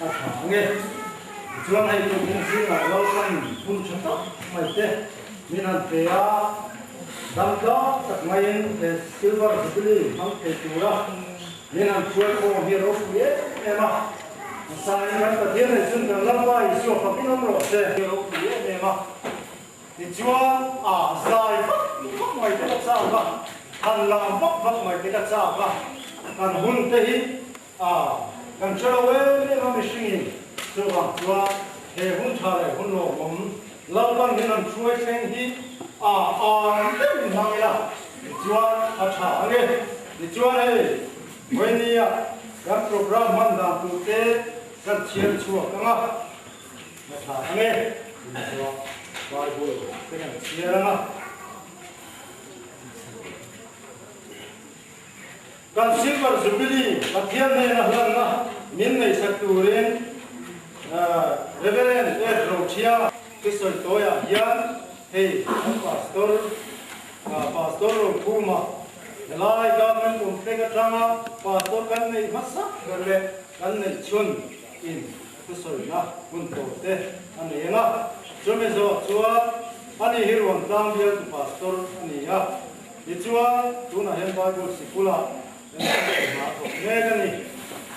a tha ang e. Tichuan hei tukin zingah Lalpan hun tha tak mai te min han pe a, dam tlak tak maiin he Silver Jubilee hmang thei tura min han hruai khawm hi a ropui em em a. Hmasain kan Pathian leh chun kan Lalpa Isua fakin awm rawh se. Hi a ropui em em a. Tichuan a zai vak vak mai te ka chak a, han lam vak vak mai te ka chak a, kan hun te hi a kan hre lo em em a mihringin chuvang chuan he hun tha leh hun lawmawm Lalpan min han hruai thleng hi a ang deuhin hmang ila tichuan a tha ang e. Tichuan hei Vawinia kan program hman dan tur te kan chhiar chhuak ang a. Na tha ang e tih chuan Bible te kan chhiar ang a. Kan Silver Jubilee Pathian hnena hlanna min neihsak turin Reverend Ed Rothia thusawi tawiah hian hei kan Pastor Pastor Rokhuma helai Government Complex atanga Pastor kan neih hmasak ber leh kan neih chhun in Thusawina hun tawh te a nei ang a, chumi zawh chuan ani hi ruang tlang bialtu pastor a ni a, tichuan tunah hian Bible sikulah enkawl hna a thawk mek a ni.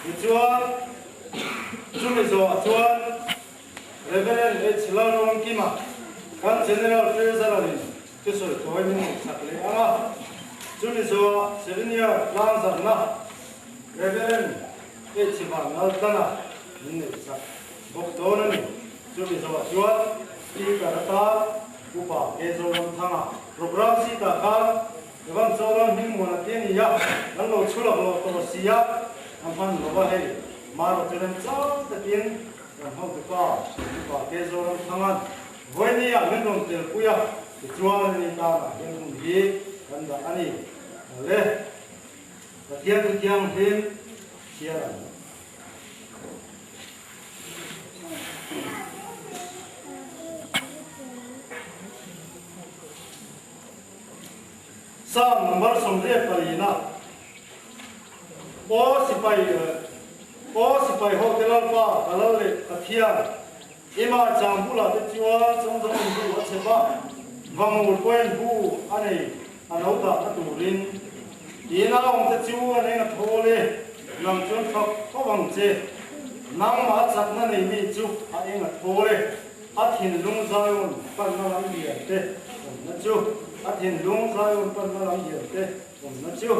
Tichuan chumi zawhah chuan Reverend H. Lalruangkima kan General Treasurer-in thusawi tawi min ngaihsak leh ang a, chumi zawhah Senior tlangzarhna Reverend Hei chhivan nal tlana min neih chak bawk dawn a ni. Chumi zawhah chuan Speaker atan Upa K. Zoramthanga program seat-ah khan Evan Zoram Hmingmuana te a ni a, kan lo chhulak loh tawh si a, a hman lo va hei Maro chu remchang takin kan hotupa Upa K. Zoramthanga'n Vawinia min rawn telpui a, tichuan ani tanah hian hun hi kan dah a ni. Le. Pathian chu thianghlim chhiar ang. Psalm number 84 Aw sipai Aw sipai ho te Lalpa ka lal leh Pathian i maicham bulah te chuan chawngzawng in bu a chep a, vamur pawhin bu a nei. A lo dahna turin i naawmte chu an eng a thawl e, nang chuan fak fo ang che. Nangmah chakna nei mi chu a eng a thawl e, a thinlung Zion panna lam lian te awmna chu, a thinlung Zion panna lam lian te awmna chu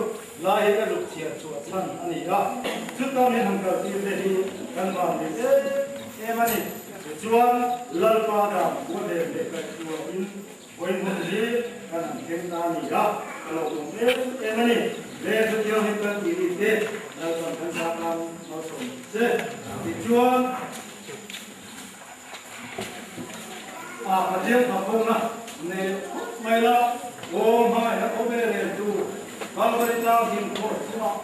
lai hi ka zuk chhiar chhuah chhan a ni a. Chuta min han kaltir te hi kan van leh em em a ni. Tichuan Lalpa dan kua ven leh kaihhruaiin Vawiin hi kan han thleng ta a ni a, ka lo awm em em a ni. Le chutiang hi kan tih ri te Lalpan kan sa tan malsawm che. Tichuan a Pathian thawkkhawmna nei leh phawt mai la, aw hmangaihna khawvel rel tu Kalvari tlang hlim khawr chungah.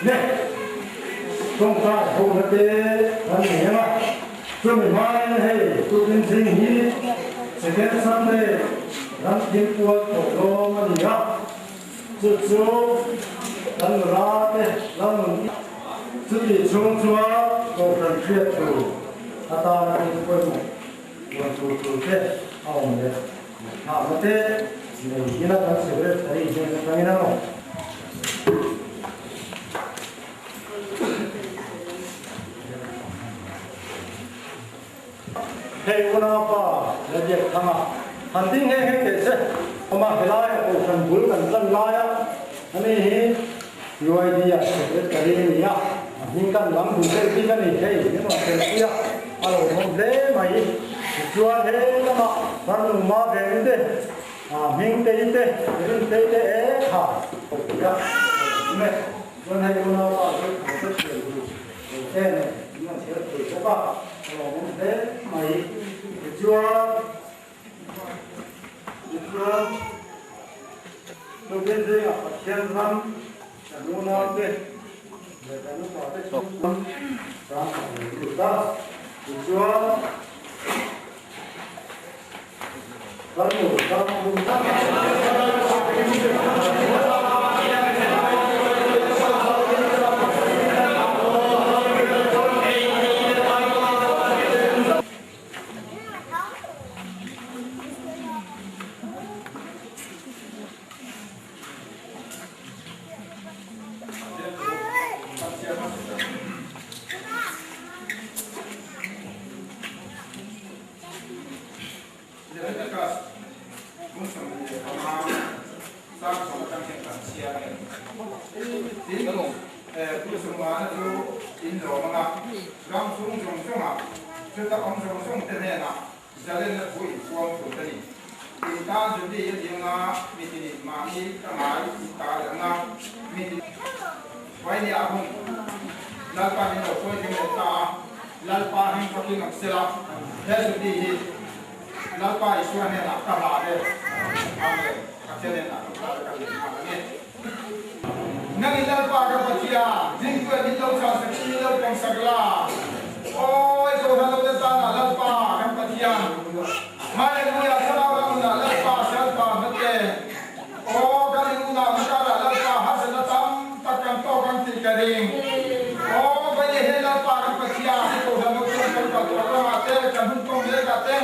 Le, tawngtai hona te kan nei ang a, chumi hmain hei tukin zing hi Second Sunday ram thingpual tawh dawn a ni a, chu chu kan nula te lalnun chutih chhung chuan Kohhran hriat tur atana thil pawimawh rawn tur tur te a awm leh. Thahna te nei ila kan secretary hnen atangin a rawn. Hei unaupa la biak thang a, han ding nghe nghe teh che. Awma helaia kohhran bul kan tlan laia ani hi UID-a secretary a ni a, a hming kan lam duh deuh bik a ni. Hei min rawn felpui a, a lo hawm hle mai. Tichuan he lamah Farnu Maveni te, Hmingtei te, Rintei te e kha a pui a, a lo awm e. Chuan hei unaupa chu a hre thiam duh lo em em, min rawn chhiar pui bawk a, a lo awm hle mai. Tichuan. Tichuan, Chuvin zingah Pathian ram kan unaute leh kan upate chhungkua ram kan nei lut a. Tichuan, kan nu ram hmun Leviticus bung 25 sang sawm atang hian kan chhiar em? Tin, pu Sumana chu in lawm anga ram chhung zawng zawngah chuta awm zawng zawng te hnenah Zalenna thu in puang tur ka ni. In tan Judy a ni anga mi tinin mahni ka ngai in ta leh anga mi tin Vaini ah hun Lalpa min lo hruai ding leh ta a, Lalpa hming fakin awm sela, he Judy hi Lalpa Isua hnenah ka hlan e, Amen, Pathian hnenah ka hlan e ka hlim nghal ang e. Nang in Lalpa ka Pathian, dingtu in min lo chhan sak in min lo pawm sak la. Awi Kohhran lo te tan ah Lalpa kan Pathian. Hallelujah Thlarau ram nun ah Lalpa Sialpa hmete. Aw kan in unau na kar ah Lalpa harsatna tam tak kan tawk ang tih ka ring. Aw Vaile he Lalpa kan Pathian hi Kohhran lo chuan kan kal tawh ram ah te kan hun tawng mek ah te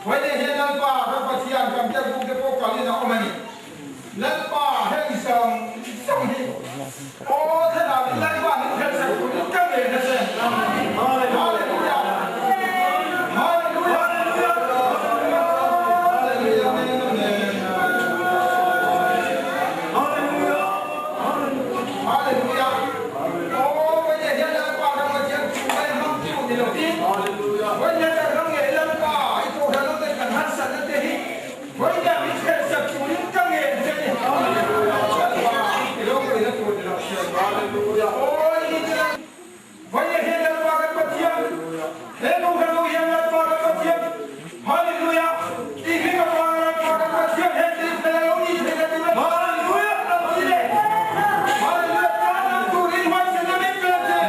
Vaile he Lalpa kan Pathian kan biakbuk te pawh kal in a awm a ni. Lalpa heng zawng zawng hi aw thlenah min Lalpa min phelsak turin ka ngen a che. Hallelujah! Hallelujah! Hallelujah! Amen Amen. Hallelujah! Aw Vawiin hian Lalpa kan Pathian thu mai hmang tu ni lovin Vawiin hian kan ram ngei Lalpa i kohhran awm te kan harsatna te hi Vawiin min hriatsak turin ka ngen che ni. Lalpa i ropuina tur ni lo hriat. Awi ni te Lal. Vawiin hian Lalpa kan Pathian, he Kohhran ho hian Lalpa kan Pathian, Hallelujah, i hming avanga Lalpa kan Pathian he thil fel a lo ni theihna tura Hallelujah kan ti le. Hallelujah, tan ang turin huaisen a min pe che.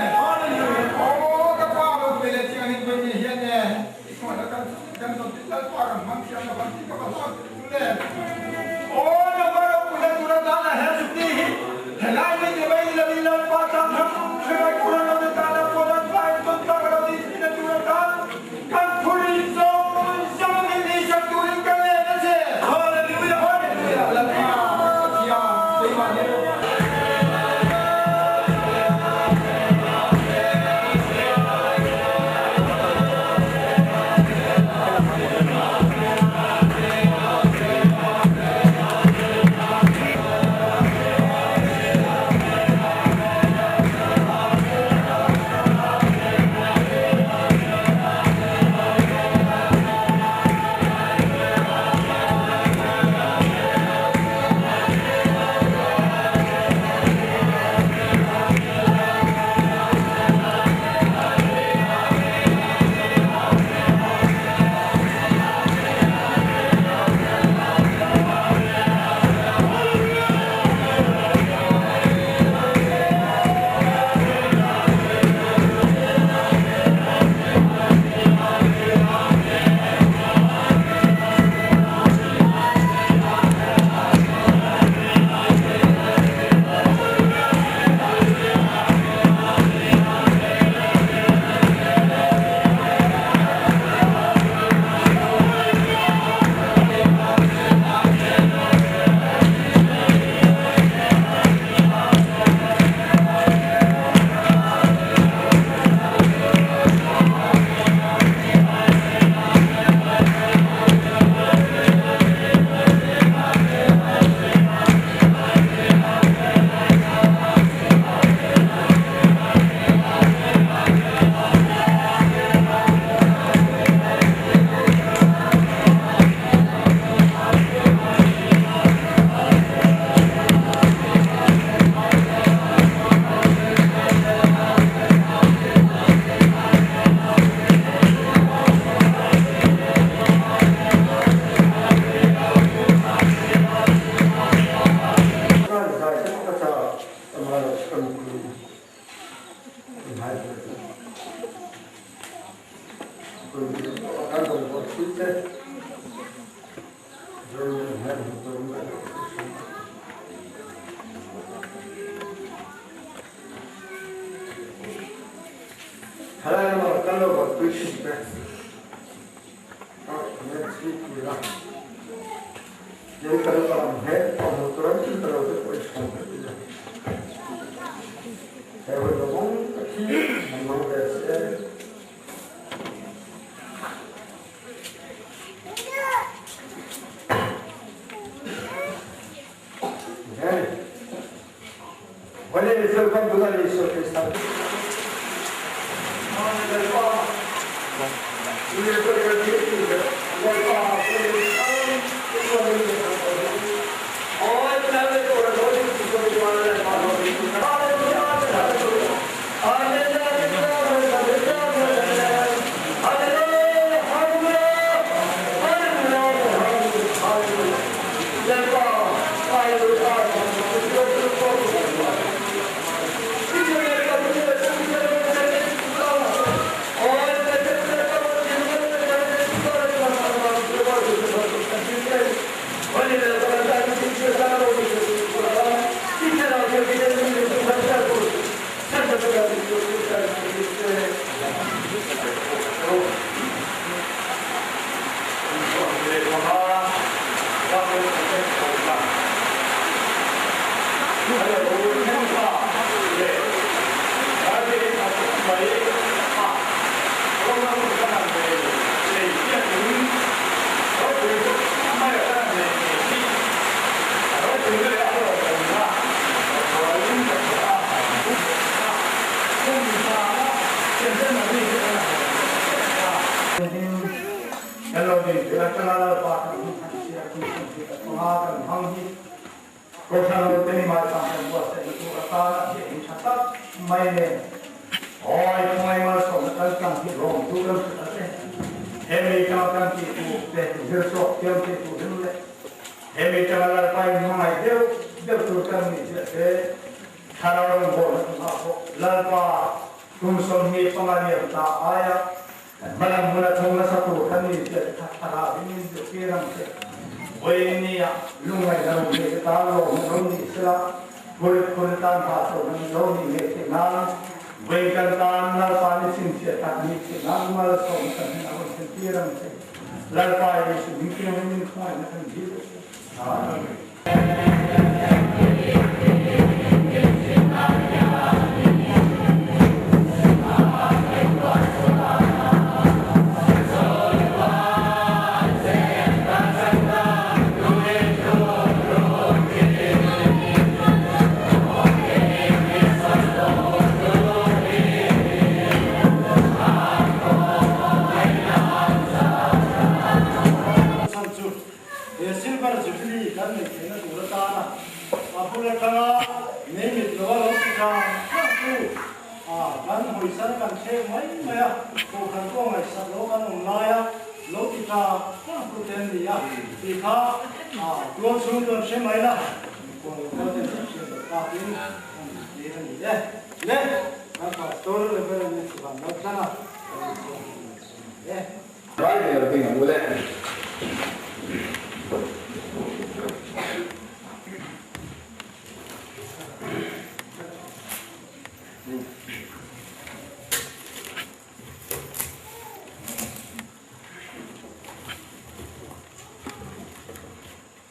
Aw ka pa ropui leh thianghlim vawiin hian e.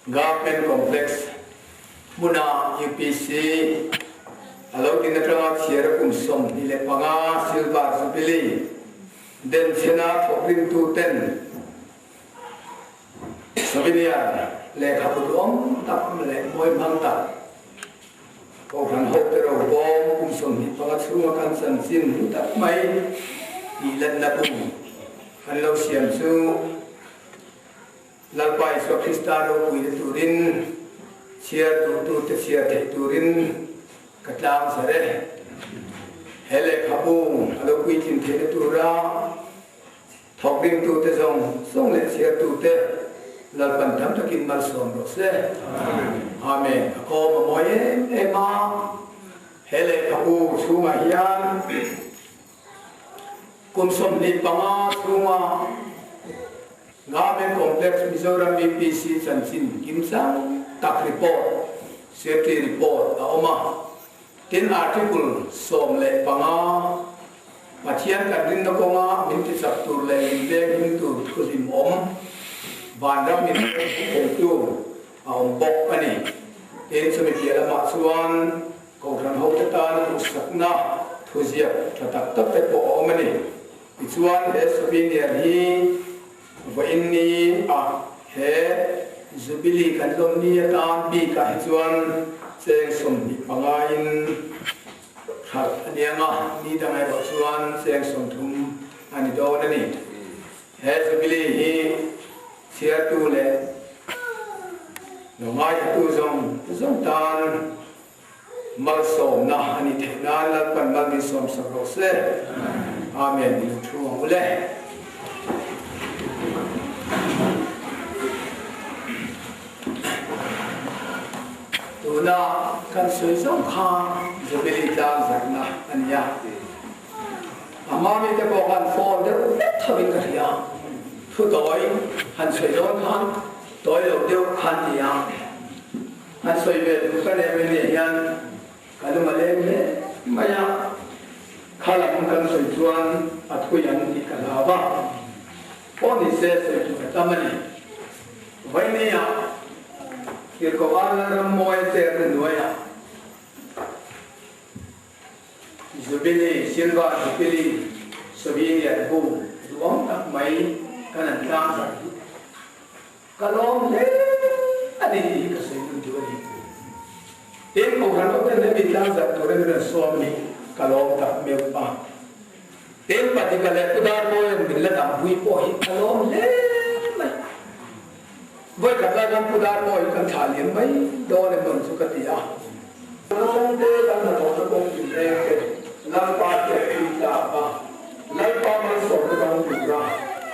Government Complex hmuna UPC a lo din atanga chhiar kum 25 Silver Jubilee denchhena thawkrimtu ten souvenir lehkhabu duhawm tak leh mawi hmang tak Kohhran ho te ro bawm kum 25 chhunga kan chanchin hlu tak mai tih lanna bu kan lo siam chu Lalpa Isua Krista ropuina turin, chhiar duhtute chhiar theih turin ka tlang zar e. He lehkhabu a lo puitlin theihna tura thawk ringtute zawng zawng leh chhiartute Lalpan tam takin malsawm rawh se. Amen. A kawm a mawi em em a. He lehkhabu chhungah hian kum 25 chhunga Government Complex Mizoram VPC chanchin kimchang tak report, Safety Report, a awm a. Tin, Article 15, Pathian kan rinna kawnga min tichak tur leh min venghim tur thuhlim awm, vanram min hruaitu a awm bawk a ni. Tin, chumi piah lamah chuan Kohhran hote tana duhsakna thuziak tha tak tak te pawh a awm a ni. Tichuan, he souvenir hi vawiin ni a he Jubilee kan lawm ni atan bikah hi chuan cheng 25 in hralh a ni ang a, ni dang erawh chuan cheng 30 a ni dawn a ni. He Jubilee hi chhiartu leh lo ngaithatu zawng zawng tan malsawmna a nih theih nan Lalpan mal min sawmsak rawh se. Amen. I lo thu ang u le. Tuna kan sawi zawng kha Jubilee tlang zarhna a ni a. A hma mite pawh khan phone deuh vek thovin ka hria. Thu tawi han sawi dawn khan tawi lo deuh khan ti a. Han sawi ve duh ka nem ania hian ka lung a leng hle mai a. Kha lam kan sawi chuan a thui ang tih ka hlau a. Pawh ni se sawi tur a tam a ni. Vawinia Tirhkoh Arna Rammawi a cher na hnuaiah Jubilee, Silver Jubilee, Souvenir bu duhawm tak mai kan han tlang zar hi ka lawm hle a ni tih hi ka sawi dun duh a ni. Tin, Kohhran hoten hemi tlang zar turin min rawn sawm a ni, ka lawm tak meuh a. Tin, Patika leh Pu Darmawia'n min la dampui pawh hi ka lawm hle mai. Vawikhat lai khan Pu Darmawi hi kan thlah liam mai dawn em rawn chu ka ti a. Kawngte kan hnathawhna kawng tinreng te Lalpa hriat pui tlak a, Lalpa malsawmna dang tura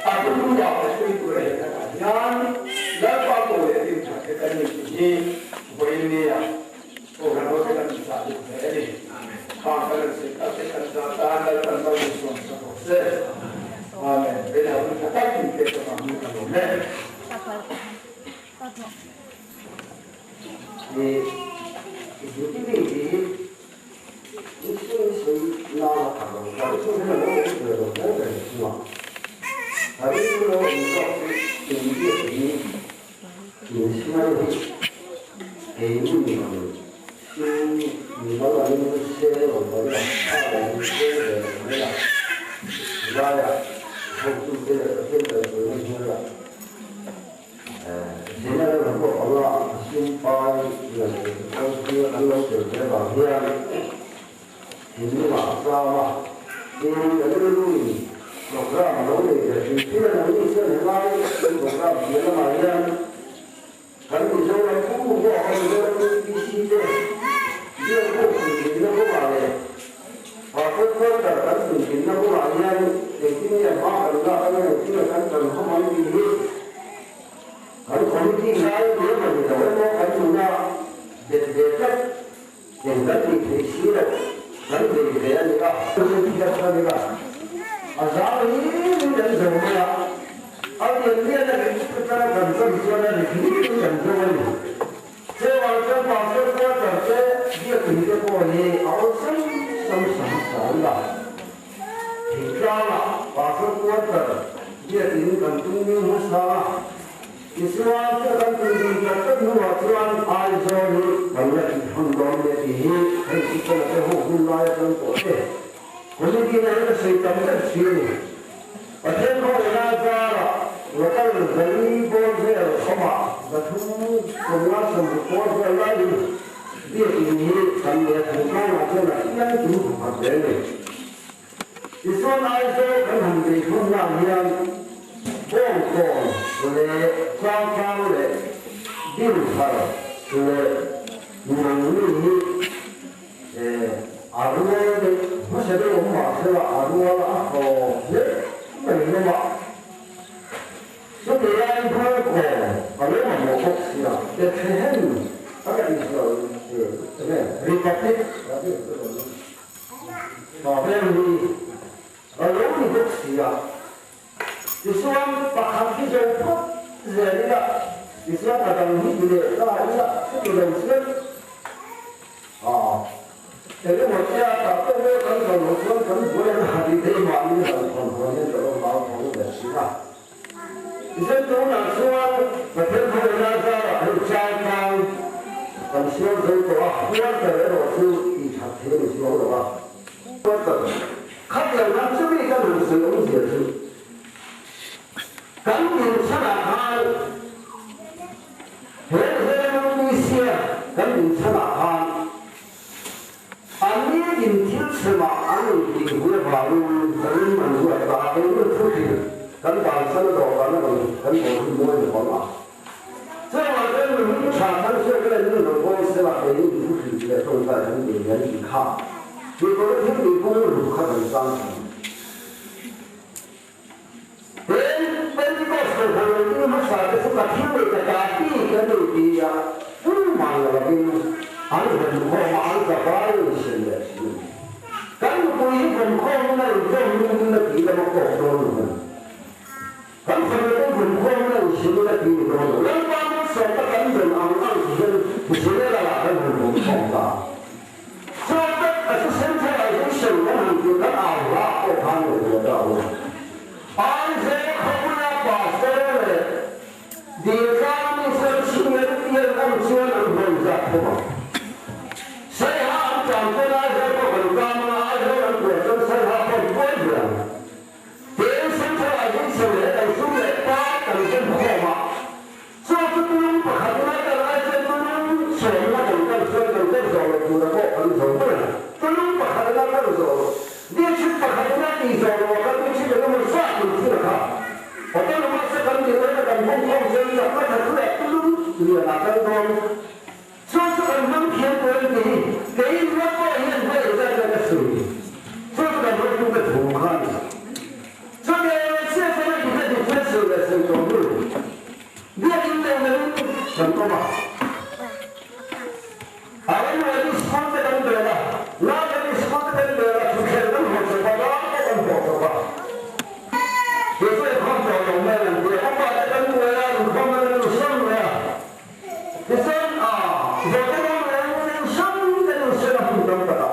a tum vang a hrui tur a hek atah hian Lalpa ko leh rin that te kan ni tih hi vawiin nia Kohhran ho te kan inchah duh hle a ni. Khang kan rawn sawi tak te kan zah tan Lalpan mal min sawm sak rawh se. Amen. Vei ho tha tak min pek avangin ka lawm e. Republic Isuan pakhat hi zo phawt zel ila, Isuan a dang hi ti leh ta ila, chuti lo chuan eng emaw tia tah pawh maw kan zo loh chuan kan buai an ha tih te mahni han thawn hawn hian ka lo hlau tho ve thin a. Isuan tunah chuan Pathian hmangaihna zarah hei changkang kan siam zo tawh a, quarter erawh chu tih that thei a ni chuang lo a. Quarter khat lo nan chumi kan han sawi awmzia chu kan dinchhanah khan he Zmdc-a kan dinchhanah khan an ni in thil chhemah an rawn tih hui avangin rim an ruat ta a, keini thu hrilh kan bansan a dawhkan a rawn kan bawr hi mawi lo ang a. Chuvang chuan mihring tha thar hriat ka en lo pawh sela keini thu hrilh leh tawngtai kan nei hian ti kha tih pawh thil tih kawng ru kha kan chang thin. Tin, Pentecost kohhran lo ding hmasa te chu ka thil leh ka ta ti kan nei ti a, tumah lo lovin an vawn khawm a, an zavai in sem leh thin. Kan nupui hi vawn khawmin a inzawm nungin a ti lama kawk dawn lo a ni. Kan fanu te vawn khawmin a insimin a ti ni dawn lo. Lalpa malsawmna kan dawn ang ang ti hian General ah kan han vawn khawm ta. Chuan tak a chu centralization kan han tih kan au hla pawh khan lo haw ta u. Aizawl khawpuia pastor leh Diltlang mission chhungel tiang an chuan an hawn zat thung a. Saiha an tlan chuan Aizawl pawh kan tlam anga Aizawl an kuah chuan Saiha pawh an kuai ve ang. Tin, centralization leh kan sum leh pai kan zem khawm a. Chu chu tulung pakhat lai kan ai chuan tulung sawmna kan kal chuan kan kal zawh loh tura pawh kan zo ber a. Tulung pakhat la kal zawh loh, district pakhat la tih zawh loh a kan district eng emaw zat in thil a kha. Autonomous a kan tih laia kan hmang khawm chuan chakna tha thu leh tulung lian ah kal dawn. Chu chu kan hmang thiam tur a ni tih hi kei ram pawh hian hma leh zat zat a sawi. Chu chu kan rawtute thu kha a ni. Chumi chiah chuan a dik a dik chuan sawi leh sawi tawh hnu biakin leh melhin kan awm a. A eng school te kan bel a, Lailam school te kan bel a, thutthleng kan haw chawp a, ram pawh kan haw chawp a. Kei chu inkhawm tawh lo mai an ti a, upa te kan buai a, inkhawm an lo hrang mai a. Tichuan, zawhte ram leh ram hrang te nu hriat a hun tam tak a,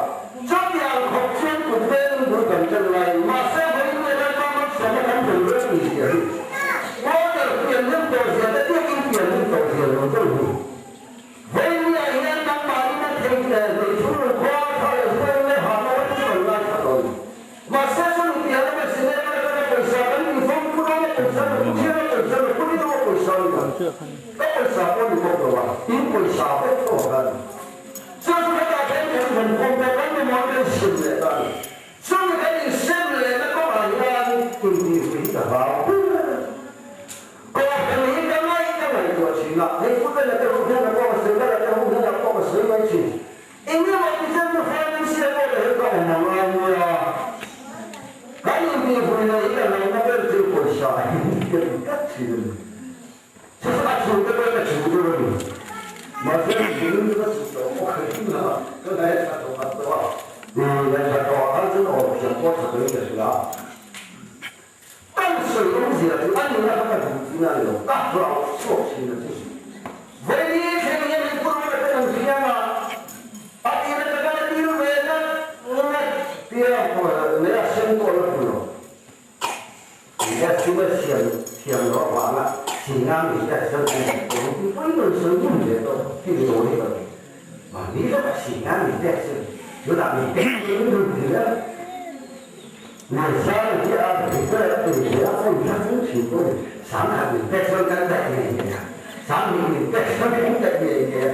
chutiang khawp chuan kut vengin bul kan ṭan laiin, mahse vawiin leh Lalpa malsawmna kan dawn reng ni zia hi Walter pian hlim tawh zia te biakin pian hlim tawh zia lo zawng hi. Vawiin ni ah hian nangmahin a thei leh hmeichhung lungkhua tha leh zual leh hahna ram chu kan ngaithla tawh a ni. Mahse chumi piah lama cinema atanga pawisa kan tih fawm put a, pawisa na thiam a, pawisa na put emaw pawisa ni lo. Ka pawisa pawh ni bawk lo a, in pawisa vek tawh a ni. Chu chu hetah khian kan rawn kawm ta, kan mimawr kan sem leh ta a ni. Chumi kan insem lehna kawngah hian intihhmuh hi ka hlau ber. Kohhran hi ka ngaih ka ngaihtuah thin a, hei Putana te ho hian a pawh a sawi, Lala te ho hian a pawh a sawi mai thin. Engemaw ti chuan ka financial pawh leh hi ka awm a ngai nia. Kan intihhmuh leh hi ka ngaihna ber chu pawisa hi ka ti tlat thin a ni. Chu chu a chhungte pawh ka chhung deuh a ni. Mahse mihring chu ka chhung tawh bawk a ni a, ka ngaihthla tawh khat tawh a. Ngaihthla tawh ah khan chuan awm thiam pawh tha tawhin ka hria a. Kan sawi awmzia chu a nihna kha ka duh tihna a ni lo, ka hlau chhuak thin a chu. Vawiin thleng hian min phur vel ten an hriam a, a tir atanga la tir ve ngat ngat tia leh a sen pawh la hmu lo. Estimate siam thiam loh avanga China mi te chuan an hmu tawh ang tih pawhin rawn sawi ngun ve tawh hi ni dawn hi ka ni. Mahni lawkah China mi te chuan tunah mi te chuan min rawn ti a. Ngaihsang hi a prepare a ti ve a, phone kha chu thin pawh ni sangkhat min pek chuan kan daih ngei ngei a, sanghnih min pek chuan kan daih ngei ngei a,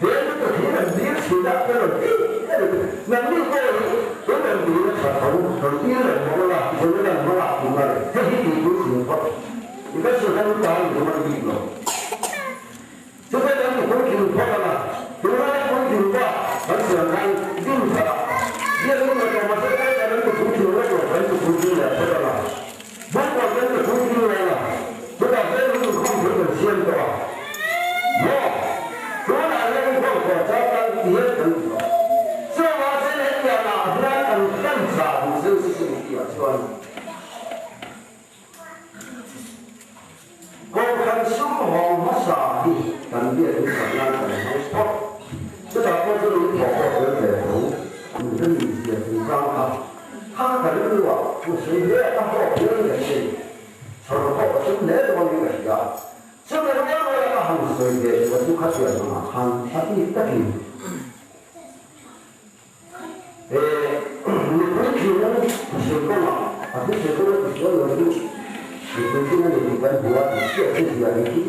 he lutuk hi rawn dil thin a, ka rawn ti a ni. Nangni pawh hi in rawn dil a tha tho, rawn dil reng bawk la, General hmangah tum a ni, hei hi tihpui thin phawt i ka hrilh khan tan i man bik lo. Chutah kan ti puitling phawt ang a, tunlaia puitling pawh kan siam khan din that a, biakinn leh tawh mahse kai kan an ti puitling vek lo, kan ti puitling leh phawt ang a, bawngkawn kan ti puitling leh ang a, chutah vel hun inkhawm thei kan siam tawh a, maw? Tunah hian. hian kan hlan zah duh zeuh chu chumi tihah chuan Kohhran sum hawng hmasa hi kan biak in sak nan kan hmang phawt. Chutah pawh chu min thawh pawh tel ve tho. Min zia chungchang kha kha ka rilruah pu sawi hle a ka hlawk hian ka hria ni. Chhawr pawh ka tum hle dawn in ka hria. Chumi rual rual a ka han sawi ve chu chu khatiang angah khan a bik takin he mipui thinlung thil kawngah a thusawi kawng a tisual lo chu mipui thin a ni tih kan hmu a tih chiah chu zia ni hi.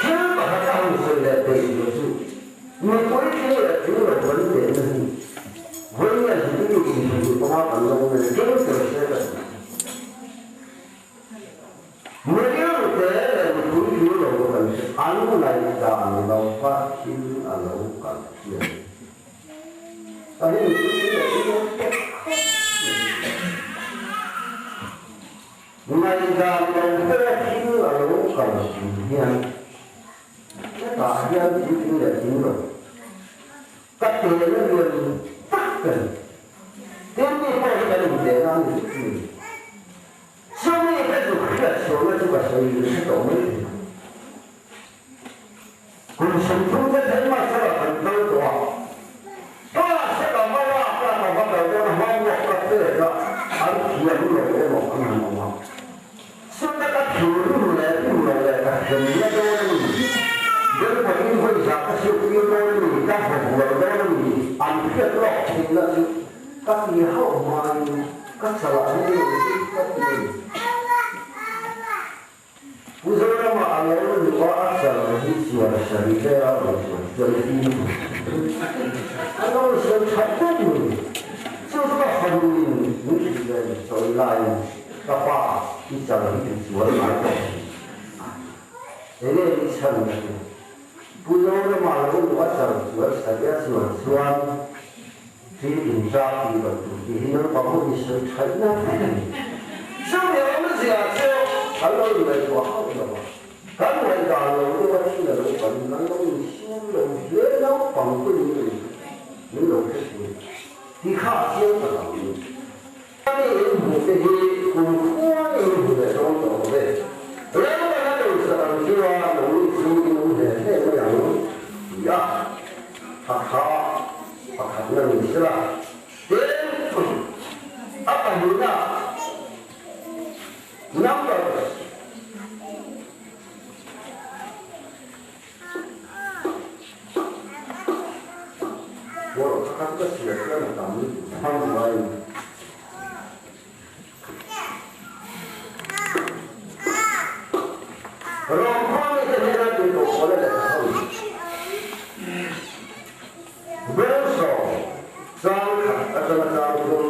Thil pakhat a han sawi leh peih lo chu mipui thin leh tling lo kan tehna hi vawiin zirtirtu kum 25 kan lo awm e keng tel se ka ti. Mi rilrute leh mipui thil lo kan hre an ngaihdan lo va thil a lo kal hian a hi mipui thil leh thil lo pawh khawp mai. Ngaihdan lo pawh thil a lo kal hian hetah hian thil leh thil lo Ka teh na lian tak ka ni. Tin mi pawh hi kan inteh na a ni vek ni. Chumi ka zuk hriat chhuahna chu ka sawi in hre tawh mai thei ang. Kum 30 te thleng mai sawrah kan kal tawh a. Class a ka va lak a, ka va kal dawn a, homework ka pek a, an thiam lo emaw an han awm a. Sawta ka thinrim leh rim lo leh ka hremna dawn a ni. Delpawhin vawi zah ka siamtir dawn a ni, ka vaw bual dawn a ni, an hriat lawk thinna chu ka ti hauh hmain ka chalah hian rawn zui tlat a ni. Pu Zorama a lo luh a, a chal hi chuan sari te a rawn chuan chuan a lo sawi that deuh mai. Chu chu ka fanuin min hrilh ve sawi laiin Ka pa, i chal hi ti chuan ngai tawh si. Enge i chhan na chu? Pu Zorama lo luh a chal chuan Saria chuan chuan thil in zak tih loh tur tih hi naupang ho in sawi thaih na vek a ni. Chumi awmzia chu kan lo inngaihtuah hauh lo a, kan ngaihdan lo deuh a thil a lo kan in kan lo insum lo hle naupang te min lo hre thei tih kha a chiang ta lo a ni. Ani in hmuh te hi kum khuan in hmu leh dawn tawh lo ve. Lalpan a duhsak ang chuan nangni chu in awm hle hle mai ang ti a, Hakha pakhatna ni sela. Tin, a pahnihna Numbers. Kha chu ka chhiar chuan a tam hmang ruai. Rawng khawm mi te hnena tih tawh pawl a lehkha ho. Bawlsawm chang khat atanga chang thum,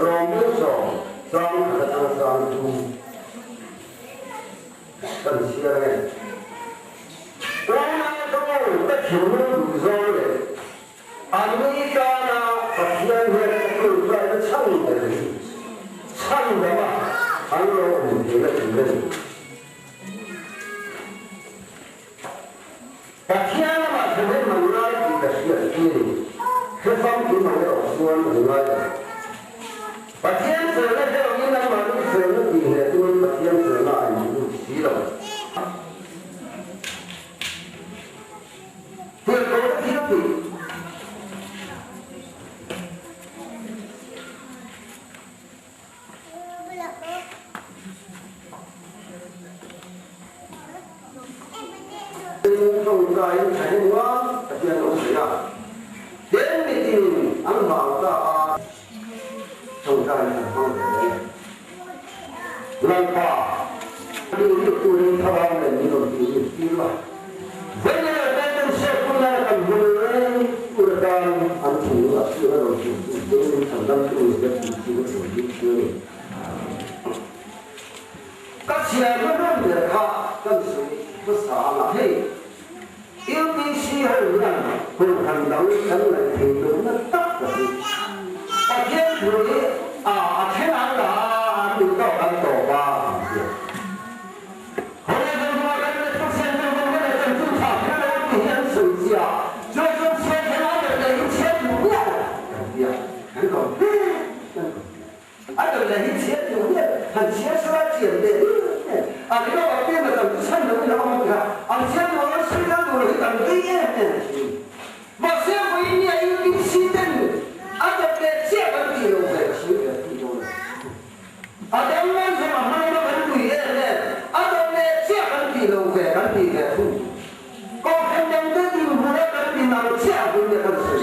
rawng bawlsawm chang khat atanga chang thum. Kan chhiar nge? Unau chu ka thinlung duh zawng leh anni tana Pathian hian ka tluktlai chhan ber hi chhan dama an lo awm theihna tur a ni. Pathian amah thahnem man ngai tih ka hriat hi ni. Hre famkim ang erawh chuan an ngai lo. Pathian felna erawhin anmahni felna tih hneh tumin Pathian felna a inlut si lo. Tirhkohna thil tih. Tawngtaiin thahnem ngai Pathian awm thei a, tin mitin an hlau ta a, tawngtaiin an hmang ve mai. Lalpa, mi rik turin thlarau nen min rawn tih rik tir la, vawiin Bible hriat hun lana kan hmu reng tur atan an thinlung a thlir a rawn tih tih te min chhandam tu ni te tih chu rawn dik chu a ni. Ka chhiar na ram ber kha kan sawi hmasa ang a, hei UPC ho hian hun han dang kan ngaih thei lohna tak ka chu Pathian thu hi a a then an la a, an duh tawk an tawp a an ti a. Hawlai kan hma kan let Pathian kan hma hman ah kan chu tha kher lo tih hi an sawi chiah a, chuan chuan chhiar then an ber leh in chhiar duh miah lo an ti a. 很搞，啊，就来去切就咩，很切出来剪的，啊，你讲我变了，等趁着你老母看，啊，切我睡觉都是等对耶，冇小鬼你有点时间，啊，就给切个地龙的，切个地龙的，啊，两万是嘛，买个很贵的嘞，啊，就给切个地龙的，很贵的，高天两个地龙的，很贵，那个切个的很贵的。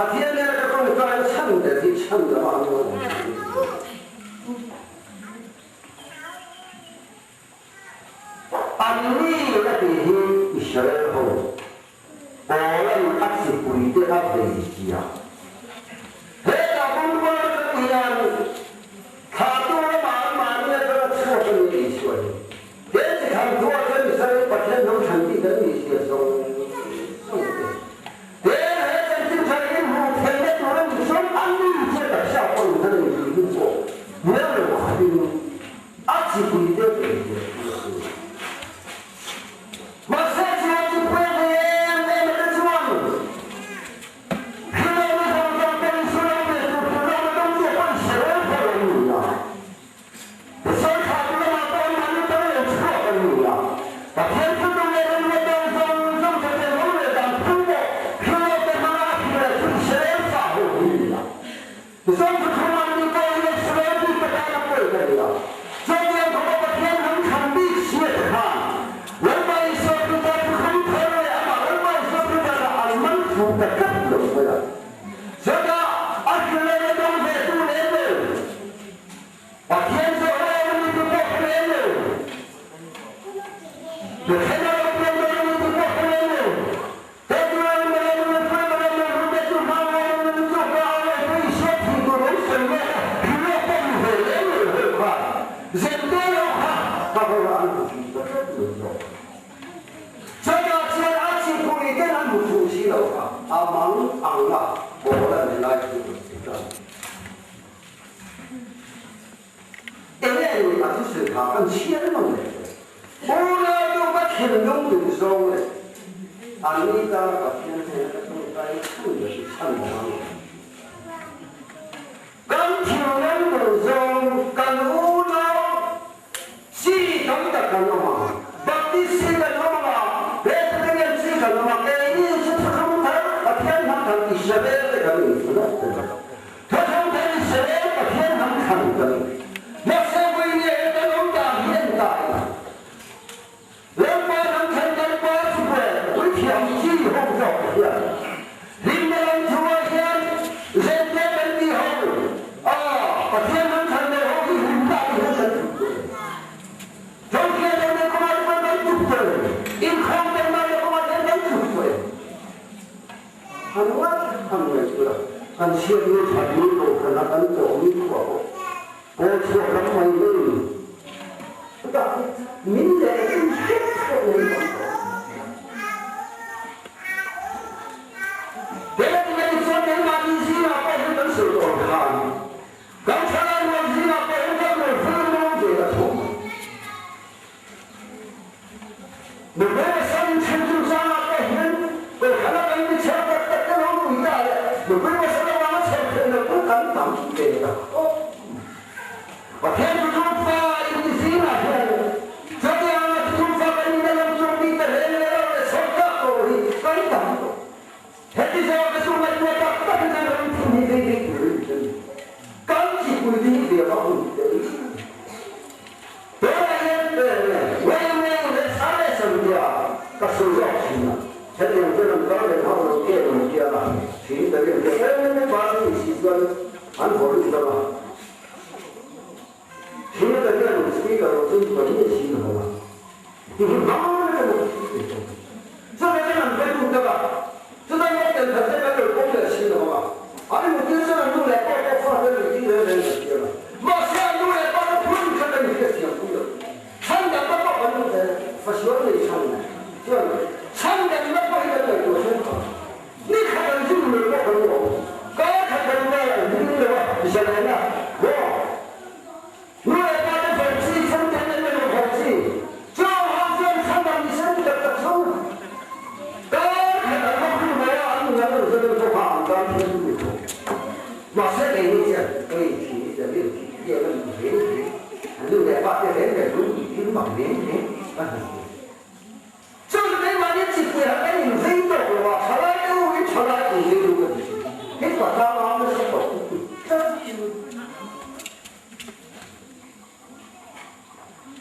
Pathian nena ka tawngtaina chhan ber hi chhan lama an lo awm thin a ni. Anni a tih hi Israel ho Paula'n a chipuite a vei zia. Hetah bungrua atang hian thlahtu lamah anmahni atanga chhuak a ni Isua hi. He chi tham thuah chuan Israel Pathian hnam thlan tih kan nih zia zawng zawng te. He he chanchin tha hi hmuh theihna tur a nih chuan a mi che taksa pawh in kan inzui hnu pawh hmel lo khatin a chipuite vei zia chu a ni. Mahse chuan chu pek em em te chuan Hrilhlohna zawng zawng te Israel leh Turkey rama dawng te pawh Israel pawh an ni a. Israel thlahtu lamah pawh anmahni tan lo chhuak an ni a. Pathian thutu leh remna dawng zawng zawng te tel ho leh dan phung pawh Hrilhloh te hmanga a hrilh leh chu Israel fa ho hi a ni a. Zawng chu thu mahni pawhin Israel bik te tan a pek a ni a. Chutiang khawpa Pathian hnam thlan bik sia te khan Lalpa Isua Krista chu thum thar leh amah Lalpa Isua Krista kha an man thu ta tlat lo mai a. Chutah a hrilhlohna dawng ve tu lem lo, Pathian zawhna awm ni tu pawh hre lem lo, Pathian a lo pian dawn ni tu pawh hre lem lo, Thinlung duh zawng leh anni tana Pathian hnena ka tawngtai chhan ber hi chhan lo ang. Kan thinlung duh zawng kan unau chi tam tak kan awm ang, Baptist chi kan awm ang a, Presbyterian chi kan awm a, keini chu thuthlung thar Pathian hnam thlan Israel te kan inthlan a ti lo. Thuthlung thar Israel Pathian hnam thlan kan ni. Mahse vawiin he kan awm dan hi en ta ila. Lalpa ram thlan Lalpa chukue puithiam chi ho zawk hian hlimna lam chungah hian zente kan tih ho a, Pathian ram thlan leh ho hi hlimna ah hian kan tluk tur a ni. Chawlhriat lo leh kawngah te pawh kan tluk tur a ni. Inkhawm taima leh kawngah te kan tluk tur a ni. Han ngai han ngaihtuah a, kan chhiatni thatni kohhran a kan tawhmi khuah pawh Pawl chhuak ram mai mai. Chutah min leh in hrep pawh nei tam tawh. He lam hi chuan keimahni zingah pawh hian kan sawi tawh ang khan kan thalai rual zingah pawh hian kan rawn fel mawi ve ta thawm a. Nupui pasal inthen chungchangah pawh hian Kohhrana kan mi chher tak tak te lo nui ta leh nupui pasal avanga chher theih loh pawh kan tam ve ta khawp mai. Pathian thuthung fa inti zingah hian chutianga thuthung fa kan inna lam chu mite reng leh lo leh chhawk tak pawh hi kan tam tawh. Heti zawk te chu ngaihtuah tak tak in an ram thim hi vei vei turin kan ni. Kan chipui te hi ve vak ni te hi. Tunah hian wei wei leh sa leh sam tia ka sawi zawk thin a. Hetiang chuan an kal leh hauh lo ke an tia a, thin ka rin te em em a ni si chuan an haw lut lam a. Thin ka hian speaker lo chu ka ni si lo a. Ti hi hmang ka ni si lo. Chutah chuan an be lut deuh a, chutah lawk tel khat te kan lo pawm leh si lo a, an mutir chuan an nu leh pa pawh fa te an intir reng reng kan thiam a, mahse an nu leh pa te phun khat an inhriat thiam pui lo. Chhan dang na pawh kan fasual nei chhan chuan chhan dang na pawh hi kan ngaihtuah hrem phah. Ni khat an zun lui pawh kan awm, kar khat kan ngai an hlim lo a, zalen a, maw? Nu leh pa te fel chi, chhungte an en lo fel chi, chaw hau chuan thlam ang ni sen tak tak chho. Kar khat an va hnu mai a, an nun an rawn zalen pawh kha an tan thiam ni tawh. Mahse kei ni chian hei thi hi chuan rin thi hi an ni reng reng, an nu leh pa te reng reng lung tih thil mak reng reng a hmu thei. Chuan keimahni chipui ah kan invei tawk lo a, thalai te u hi thalai invei lu ka ti thin. Hei patlang a nasa tawk lutuk tlat.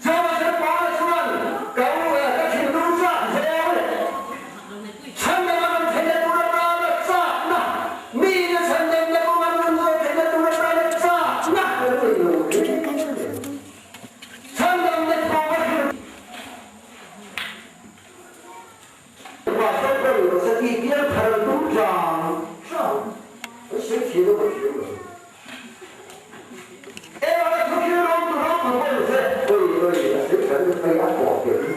Chama chuan Paula chuan, Ka u e, ka thinlung chak zel. Chhandam a rawn thei leh tur atana chakna mi thiam a thiam lo. E a thu khi ro tu ro tu pawh se oi oi a se kan ai a ko ke tu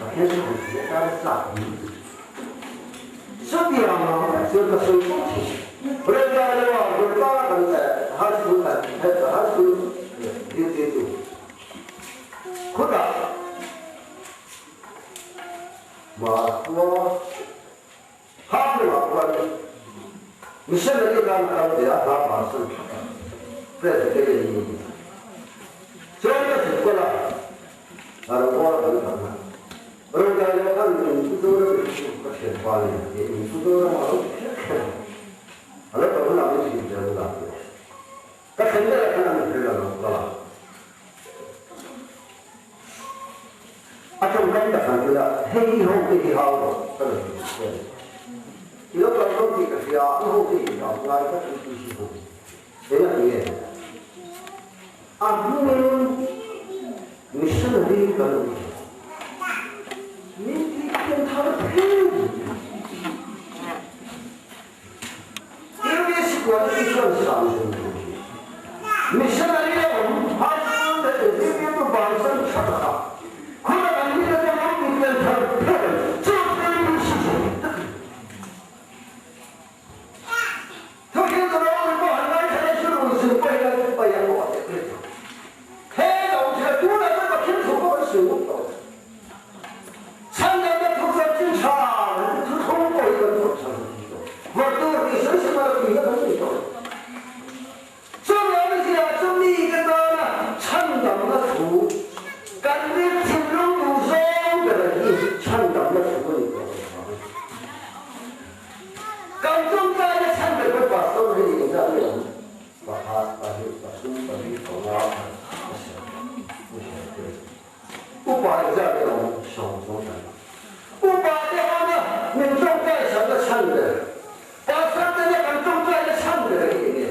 Pathian thu hi a tan sa ni. Chutiang ang chuan ka sawi fo thin. Reta lova Reta kan high school kan high school duty tu khutah Mahua Hapnungah khuan missionary tan a kal ve a, hla parson Presbyterian mi a ni. Chuan ka zuk kawlh a, a ro kual kan tam a. Rawngkai lo khan in pu Zoram in chu ka thian pa nen he in pu Zoram a lo ti kher kher a. A lo kal hunah min hrilh zel a ti a. Ka thlen ber ah khan a mit ril a lo kal a. A tawngkam tak han ila, hei i ho te hi hau rawh ka rawn ti che. I lo kal dawn tih ka hria a, i ho te hi hau ngai ka tih tih hi hu. Eng a ti nge? A hmungin missionary kan awm thei. Min tih pian thar phei. US qualification sang zung tur hi missionary a awm high school leh zirtirtu bansan tha taka khuna kan mite te ram tih pian thar pher chu tui si zung tak a ni. Thuhriltu ropui pawh han ngaithla leh chu run zung pawh hian pai a pawh a teh tir tawh. He lo thil tunah chuan Pathian thu pawh kan sawi ngawt tawh. Chhandamna thu chuan thil tha thu thlung pawh hi kan zawh chhan thei tawh. Vawrh tur tih sawi sawi mah tuina kan nei tawh lo. Chumi awmzia chu mite tana chhandamna thu kan rin thinlung duh zawng ber hi chhandamna thu a ni tawh lo vang. Kan tawngtaina chhan ber pawh Pastor hi engzah nge awm? Pakhat, pahnih, pathum, pali, panga, pasarih, pasarih te. Upa engzah nge awm? 10 tan. Upa te hana min tawngtai chhan na chhan ber, pastor te nia kan tawngtai na chhan ber hi enge?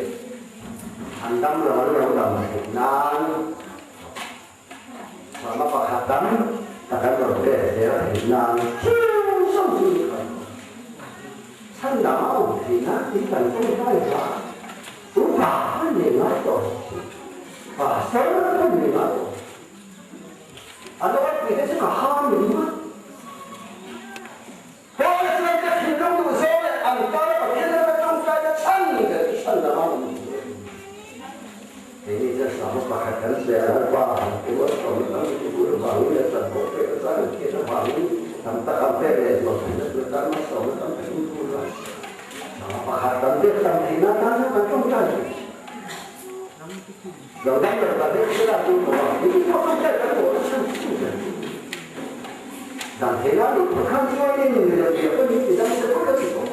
An dam lo an lo dam theih nan Sama pakhat tam tak an rawn pek zel theih nan chiu sawng chu ni kan awm. Chhan dang a awm theih nan tih kan tawngtai hla upa an nei ngai tawh lo si. Pastor an nei ngai tawh lo. A lo pui te chu ka ha min mat. Paula chuan ka thinlung duh zawng leh an tana Pathian laka tawngtaina chhan ber chu chhan dang a awm lo. Keini chuan Sava pakhat kan hria a, Lalpa han tu a sawm tam ti tur vangin leh chanvo pek a zan an hriat avangin tam tak an pek leh zual theihna tur tan malsawmna tam takin tur a Sava pakhat kan pek tam theihna atan chuan kan tawngtai thei. Lo dang lo ta deuh sela chu ka va ni pawh tawngtai kan tawh nasa chu ber. Dan thei lai lut pakhat chuanin milem bia pawhin ti dang se pawh ka ti tawh.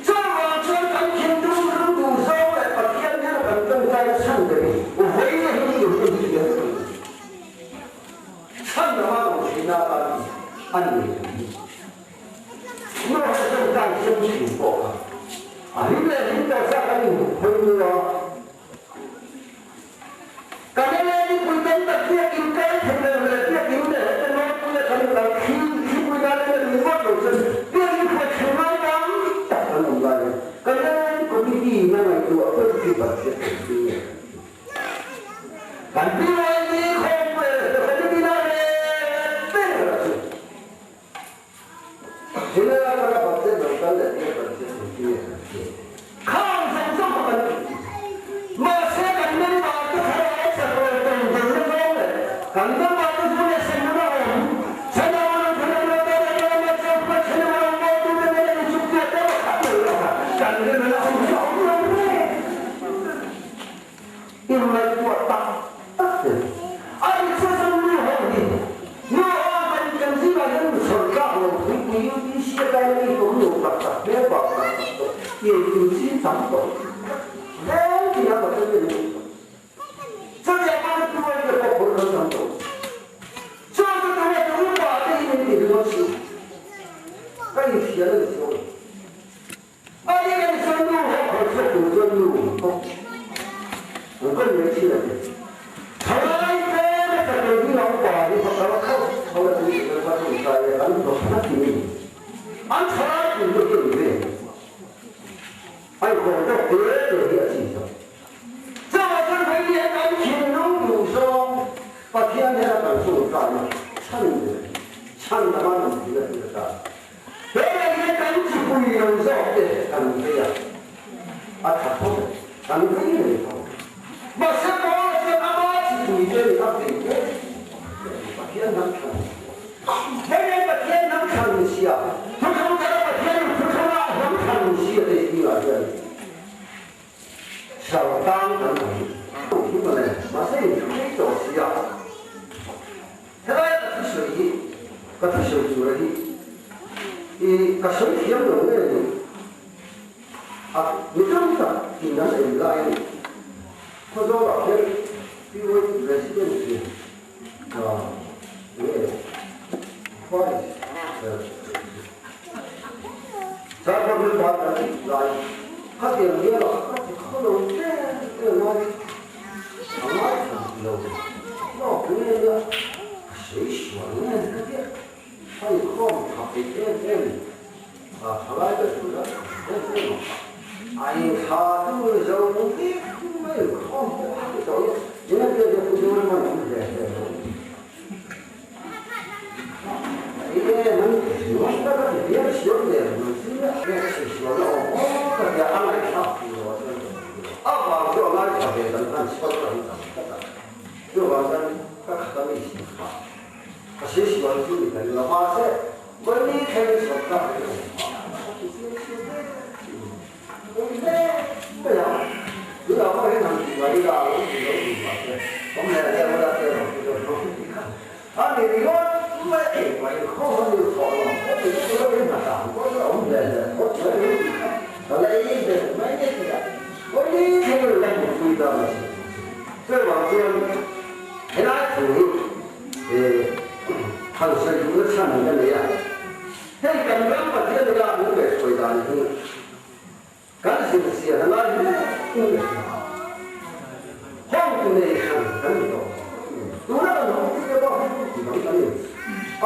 Chuvang chuan kan thinlung ru duh zawng leh Pathian hian kan tawngtai a chhan ber hi vawiin hi ni hun hi hian ka ni. Chhan lama lo thin a tan a ni hi. Nuaha tawngtai sem thin pawh kha a hlim leh hlim tawh sa kan inhawi nu a. Kan enge mipui tam tak biakin kal thei lo leh biakin leh te nawlpui a kan kal thli thlipui dan te ni ngawt lo chuan biakin khuai thei ngai tam tak an awm lai a. Kan enge committee in a ngaihtuah ber chu budget an ti nge kan ti. Kan BYD khawmpui leh committee na reng ber a chu. Helai atanga budget lo kal leh tia budget an ti nge kan ti. Khang zawng zawng kha kan ti. Mahse kan member te thlarau a chak lo tawng dang na zawng leh kan member te chu leh sem na awm. Chana ram thana ram tana ram a chak pa chana ram maw tu te nena in chuk tia te a khat lo lo kha kan rin a awm chu a awm lo reng. Inngaihtuah tak tak te a inchhe zawng nu ho hi nu ho kan kan zingah hian mi chhawn tlak lo thingpui UPC atana mi tum lo tak tak hmel bak tak tak tawh ei tur chin tam tawh tlem tina pathian ten min tawh chutiang pawh chu tuai te pawh phur kan tam tawh chuan chu tunge chu upa te hi min ti ringawt suh ka inhrial a ni sawi. A nih kan chuan nu ho khaw chhuak tur chuan nu ho an kawn mai thin a ti. Thalai tlem a chak lo ding a upa hi pakhat a kho kho a ti tih kan hmu ta e an hlawk na ti ni. An thalai pui te hi an ve. pui lo zawk te kan vei a, a tha tho e, kan vei reng tho. Mahse Paula chuan ama chipui te nih a vei em em Pathian hnam thlan ni sia. Hei nei Pathian hnam thlan ni sia, thuthlung thara Pathian thuthlung ah hnam thlan ni sia te zingah hian Sal tang kan awm hi mawle, mahse in thu ngei tawh si a. Helai ka thusawi hi, ka thusawi tura hi i ka sawi thiam lo nge ni? A mi tam tak in an ei lai a ni. Khawzawlah hian PYT President hi nge Vice Chakma hmun pa kan tih lai khatiang hian a ka ti khaw lo em em a, a ngaithla duh lo lawk nge nia ka sawi sual nge ka tia a inkhawm tha peih em em a thalai te chu la tha em em a, a inthla tu zo vek mai inkhawm pawh a ti tawh i engati nge pu Zoraman an ve ve lo. A ni ringawt mai engmah inkhawm a ni tawh lo. Heti chu lo in hna dan pawh chu a awm hle hle phawt mai a ni tih kha ka la ei ve mai nge ti a, Kawli thleng in la hmuhpui ta mai si. Chuvang chuan helai thu hi han sawi duhna chhan ka nei a, hei kan ram Pathian ila min ngaihhruai dan hi Kan zirchian a ngai hle in ka hria. Hawngtu nei hran kan ni tawh. Tuna kan hawngtute pawh hi ti dang kan ni.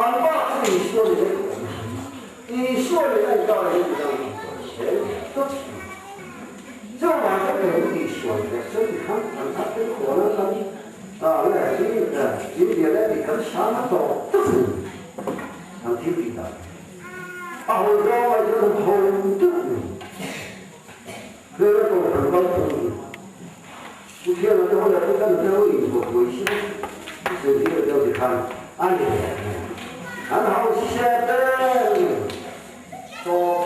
An pa chu Isua ni vek awm. Isua leh a inkar hi ti dang zel tawp thin. Chuvang chuan eng tihsual leh chuan ti khan an khat te khuan an kan nge thil bia leh tih kan sang a tawp tawp thin an thil tih dan. A hawi zawng ai chuan an tho deuh mai. Hmel a tawh kan kal thung ni. Pu Thiana te hawi ah te kan hmel in kawt buai si a, Pu Senzira te ho ti khan a ni leh mai. An hau si se ber mai. Tawp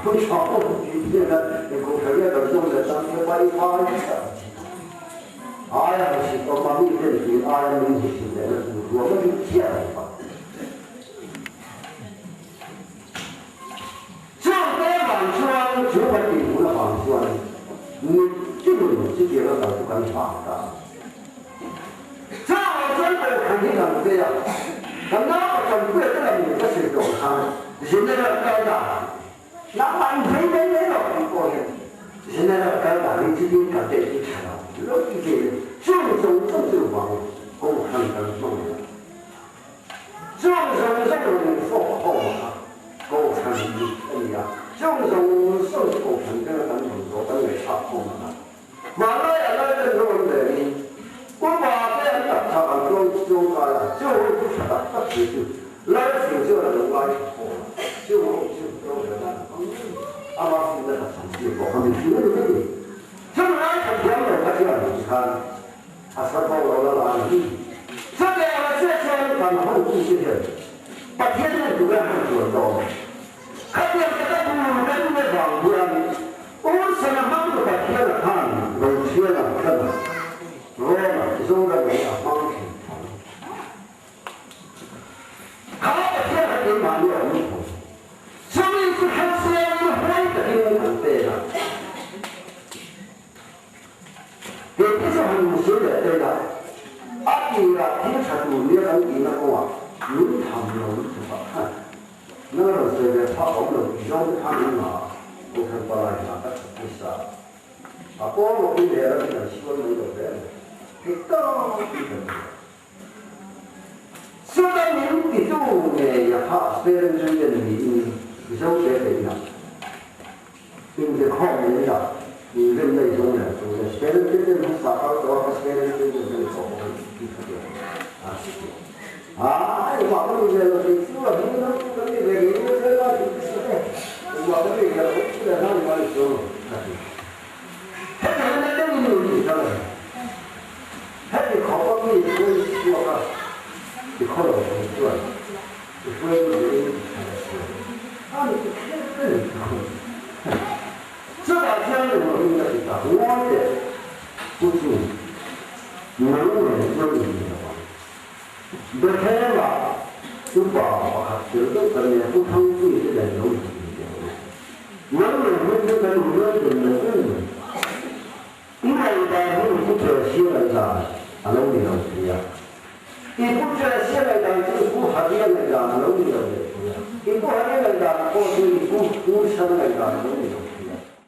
chu hun tha pawh ti hnenah inkohhran nge kan zawm leh tan te pai phai tak a thi. Aia hmusit awm a mi ten tun aia min hmusit lehna tur ruam a dik chiah lo va. Chungte vang chuan chu kan tihhmuhna vang chuan mitinin chutianga kal chu kan vang ta. Chungah chuan kohhran hi kan vei a, kan naupa Tanpuia te lam in ka sawi tawh khan General Kalda nangmah in vei mai mai lo tih pawh hian General Kalda hi chutin kan teh chu tha lo lo ti ve le chung zawng zawng chu vang kohhran kan hmang lo. Chung zawng zawng rawn infawk khawm kha Kohhran dik a ni a, chung zawng zawng chu Kohhran beng a kan rawn zawh kan ngaihthlak khawm a. Hmanlai a lai ten rawn lengin upa te an tak chak an tlawm tlawmkai a, chung ho chu tha tak tak si chu Lalfing chuan a lo ngaithla khawm a, chung ho chu rorelna an hmang ngei ama finna ka chhan tir pawh kha min hrilh a ni mai. Chung ngaithla thiam lo kha chuan tikhan A sa bo lo la lai hi. Chutiang a che chuan kan hotute hian Pathian hian tunge a han tuan dawn? Khatiang taka bur kan ne vang hian Ursana hmang tu Pathian a khan Rothiana khan Roma Zoram hi a hmang thin tho. Kha Pathian kha keimahni a awm tho. Chumi chu hrechiangin huai takin an pek a. Keite chu han inzir leh daih a, a tirah thil tha tur nia kan tihna kawngah min tham lo lutuk ah khan nang rawn sawi ve phak a awm lo tih zawng te khan an ngah a, Kohhran palai hna ka that nasa a, a pawl awkin leh ram hi kan sual mai lo hle a ni, theih tawp in kan ti a. Chuta min titu ngei a kha Stephen Julian niin Mizo te teina inbiakhawm nei a inrem nei zawng leh chu le Stephen Julian hmasa kal tawh a ka Stephen Julian ka ni tawh bawk a ni tih kha tia a si tia. A engmah ka ni ve lo tih chu a hming lo chu kan ni ve ngei ngei zel a. Chutah chuan engvangin ka ti ta ngawi teh chu chu nang nen chuan in ni lo ang. Bethlehem-ah upa pakhat fel deuh kan nia Pu Thangpuii te nen lo in ti teh ang e. Nang nen hian chu kan inrual dun lo em mai. I ngaihdan hi i pu Tracy-a ngaihdan a lo ni lo thei a. I pu Tracy-a ngaihdan chu i pu Harry-a ngaihdan a lo ni lo leh thei a. I pu Harry-a ngaihdan pawh chu i pu Wilson-a ngaihdan a lo ni lo thei a.